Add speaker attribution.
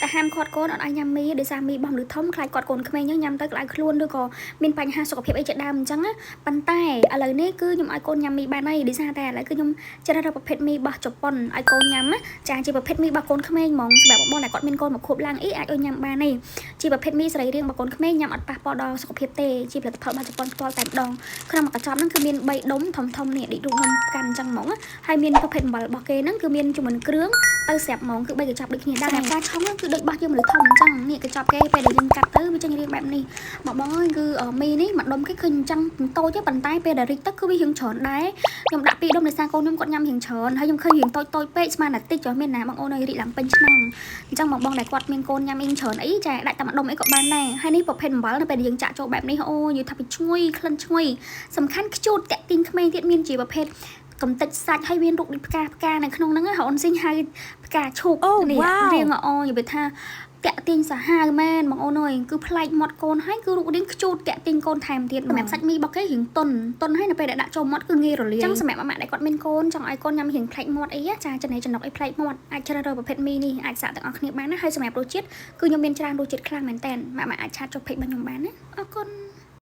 Speaker 1: តែហាមឃាត់កូនអត់ឲ្យញ៉ាំមីដោយសារមីរបស់មនុស្សធំខ្លាចគាត់កូនក្មេងហ្នឹងញ៉ាំទៅក្តៅខ្លួនឬក៏មានបញ្ហាសុខភាពអីជាដើមអញ្ចឹងណាប៉ុន្តែឥឡូវនេះគឺខ្ញុំឲ្យកូនញ៉ាំមីបានហើយដោយសារតែឥឡូវគឺខ្ញុំជ្រើសរើសប្រភេទមីរបស់ជប៉ុនឲ្យកូនញ៉ាំណាចាជាប្រភេទមីរបស់កូនក្មេងហ្មងសម្រាប់បងប្អូនដែលគាត់មានកូនមួយខួបឡើងអីអាចឲ្យញ៉ាំបានទេជាប្រភេទមីសរីរាង្គរបស់កូនក្មេងញ៉ាំអត់ប៉ះពាល់ដល់សុខភាពទេជាផលិតផលរបស់ជប៉ុនផ្ទាល់តែម្ដងក្នុងមួយកញ្ចប់ហ្នឹងគឺមាន3ដុំធំធំនេះដូចរូបខ្ញុំកាន់អញ្ចឹងហ្មងណាហើយមានប្រភេទអំបិលរបស់គេហ្នឹងគឺមានជាមួយនឹងគ្រឿងទៅស្រាប់ហ្មងគឺ3កញ្ចប់ដូចគ្នាដែរសម្រាប់ការឆុងគឺដូចរបស់យើងមនុស្សធំអញ្ចឹងនេះកញ្ចប់គេពេលដែលយើងកាត់ទៅវាចេញរាងបែបនេះបងបងអើយគឺមីនេះមួយដុំគេឃើញអញ្ចឹងតូចទេប៉ុន្តែពេលដែលរីកទៅគឺវារៀងច្រើនដែរខ្ញុំដាក់ពីរដុំដោយសារកូនខ្ញុំគាត់ញ៉ាំរៀងច្រើនហើយខ្ញុំឃើញរៀងតូចតូចពេកស្មានតែតិចចុះមានណាបងអូនអើយរីកឡើងពេញឆ្នាំងអញ្ចឹងបងបងដែលគាត់មានកូនញ៉ាំអីច្រើនអីចាដាក់តែមួយដុំអីក៏បានដែរហើយនេះប្រភេទអំបិលនៅពេលដែលយើងចាក់ចូលបែបនេះអូយនិយាយថាវាឈ្ងុយក្លិនឈ្ងុយសំខាន់ខ្ជូតតាក់ទាញក្មេងទៀតមានជាប្រភេទកំតិចសាច់ហើយមានរូបដូចផ្កាផ្កានៅក្នុងហ្នឹងហ៎អូនស៊ីងហៅផ្កាឈូក
Speaker 2: អូ
Speaker 1: នេះ
Speaker 2: វ៉ាវ
Speaker 1: រៀងអនិយាយថាតាក់ទាញសាហាវមែនបងអូនអើយគឺប្លែកមាត់កូនហើយគឺរូបរាងខ្ជូតតាក់ទាញកូនថែមទៀតសម្រាប់សាច់មីរបស់គេរៀងតុនតុនហើយនៅពេលដែលដាក់ចូលមាត់គឺងាយរលាយអញ្ចឹងសម្រាប់ម៉ាក់ដែលគាត់មានកូនចង់ឲ្យកូនញ៉ាំរៀងប្លែកមាត់អីចាចំណេះចំណុកអីប្លែកមាត់អាចជ្រើសរើសប្រភេទមីនេះអាចសាកទាំងអស់គ្នាបានណាហើយសម្រាប់រសជាតិគឺខ្ញុំមានច្រើនរសជាតិខ្លាំងមែនតើម៉ាក់ម៉ាក់អាច chat ចុះ page របស់ខ្ញុំបានណាអរគុណ។